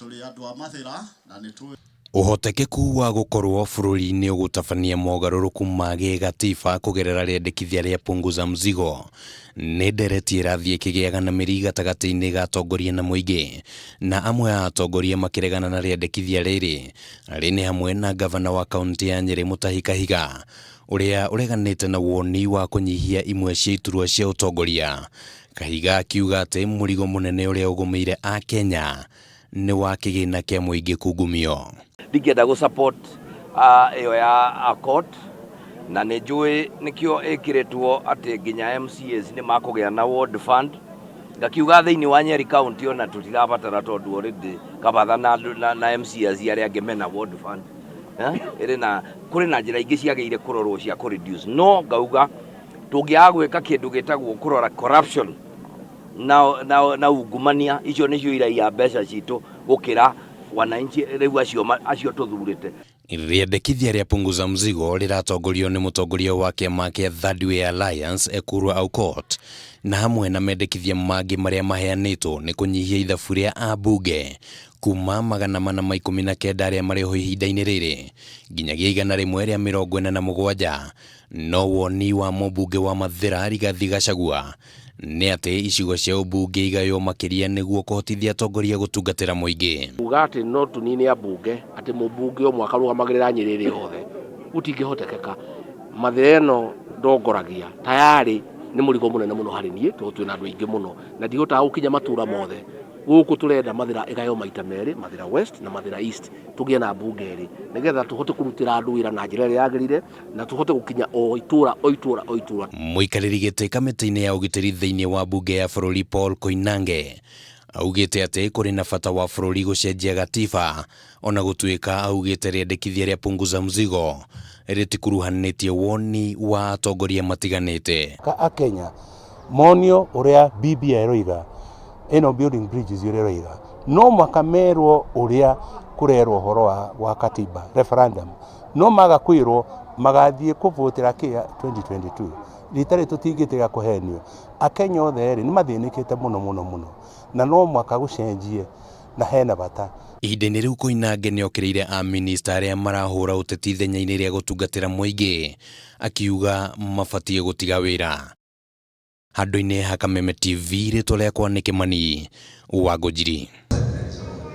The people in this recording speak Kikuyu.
Tũrĩ andũ a Mathĩra na nĩ tũĩ. Ũhotekeku wa gũkorwo bũrũri nĩ ũgũtabania mogarũrũku ma gĩgatiba kũgerera rĩendekithia rĩa Punguza Mzigo nĩ ndereti ĩrathiĩ ĩkĩgĩaga na mĩri gatagatĩ-inĩ ga atongoria na mũingĩ, na amwe a atongoria makĩregana na rĩendekithia rĩrĩ rĩ nĩ hamwe na ngavana wa kaũntĩ ya Nyĩrĩ Mutahi Kahiga ũrĩa ũreganĩte na woni wa kũnyihia imwe cia iturwa cia ũtongoria. Kahiga akiuga atĩ mũrigo mũnene ũrĩa ũgũmĩire Akenya nĩ wa kĩgĩna kĩa mũingĩ kungumio. Ndingĩenda gũ support ĩyo ya Accord na nĩ njũĩ nĩkĩo ĩkĩrĩtwo atĩ nginya MCAs nĩ makũgĩa na ward fund. Ngakiuga thĩinĩ wa Nyeri County ona tũtirabatara tondũ already Kabatha na, na, na MCAs arĩa angĩ mena ward fund. Eh? Ĩrĩ na kũrĩ na njĩra ingĩ ciagĩrĩire kũrorwo cia kũ reduce no ngauga tũngĩaga gwĩka kĩndũ gĩtagwo kũrora corruption na, na, na ungumania icio nĩcio iraiya mbeca citũ gũkĩra wananchi rĩu acio, acio tũthurĩte. Rĩendekithia rĩa Punguza Mzigo rĩratongorio nĩ mũtongoria wa kĩama kĩa Third Way Alliance Ekuru Aukot na hamwe na mendekithia mangĩ marĩa maheanĩtwo nĩ kũnyihia ithabu rĩa ambunge kuma 419 arĩa marĩ ho ihinda-inĩ rĩrĩ nginyagia 147. No woni wa mũmbunge wa Mathĩra Rigathi Gachagua nĩ atĩ icigo cia ũmbunge igaywo makĩria nĩguo kũhotithia atongoria gũtungatĩra mũingĩ. Kuga atĩ no tũnine ambunge, atĩ mũmbunge ũmwe akarũgamagĩrĩra Nyĩrĩ ĩrĩ yothe, gũtingĩhotekeka. Mathĩra ĩno ndongoragia tayarĩ nĩ mũrigo mũnene mũno harĩ niĩ tondũ twĩna andũ aingĩ mũno na ndihotaga gũkinya matũra mothe. Gũkũ tũrenda Mathĩra ĩgaywo maita merĩ, Mathĩra West na Mathĩra East, tũgĩe na mbunge erĩ nĩgetha tũhote kũrutĩra andũ wĩra na njĩra ĩrĩa yagĩrĩire na tũhote gũkinya o itũra o itũra o itũra. Mũikarĩri gĩtĩ kamĩtĩ-inĩ ya ũgitĩri thĩinĩ wa mbunge ya bũrũri Paul Koinange augĩte atĩ kũrĩ na bata wa bũrũri gũcenjia gatiba ona gũtuĩka augĩte rĩendekithia rĩa Punguza Mzigo rĩtikuruhanĩtie woni wa atongoria matiganĩte. Akenya monio ũrĩa BBI ĩroiga ĩno Building Bridges ũrĩa ĩroiga no mwaka merwo ũrĩa kũrerwo ũhoro wa, wa katiba referendum no maga kwĩrwo magathiĩ kũvotera kĩa 2022 rita rĩ tũtingĩtiga kũhenio. Akenya othe rĩ nĩ mathĩnĩkĩte mũno mũno mũno na no mwaka gũcenjie na hena bata. Ihinda-inĩ rĩu Koinange nĩ okĩrĩire amĩnĩsta arĩa marahũra ũteti ithenya-inĩ rĩa gũtungatĩra mũingĩ, akiuga mabatiĩ gũtiga wĩra. Handũ-inĩ ha Kameme TV, rĩtwa rĩakwa nĩ Kĩmani wa Ngũnjiri.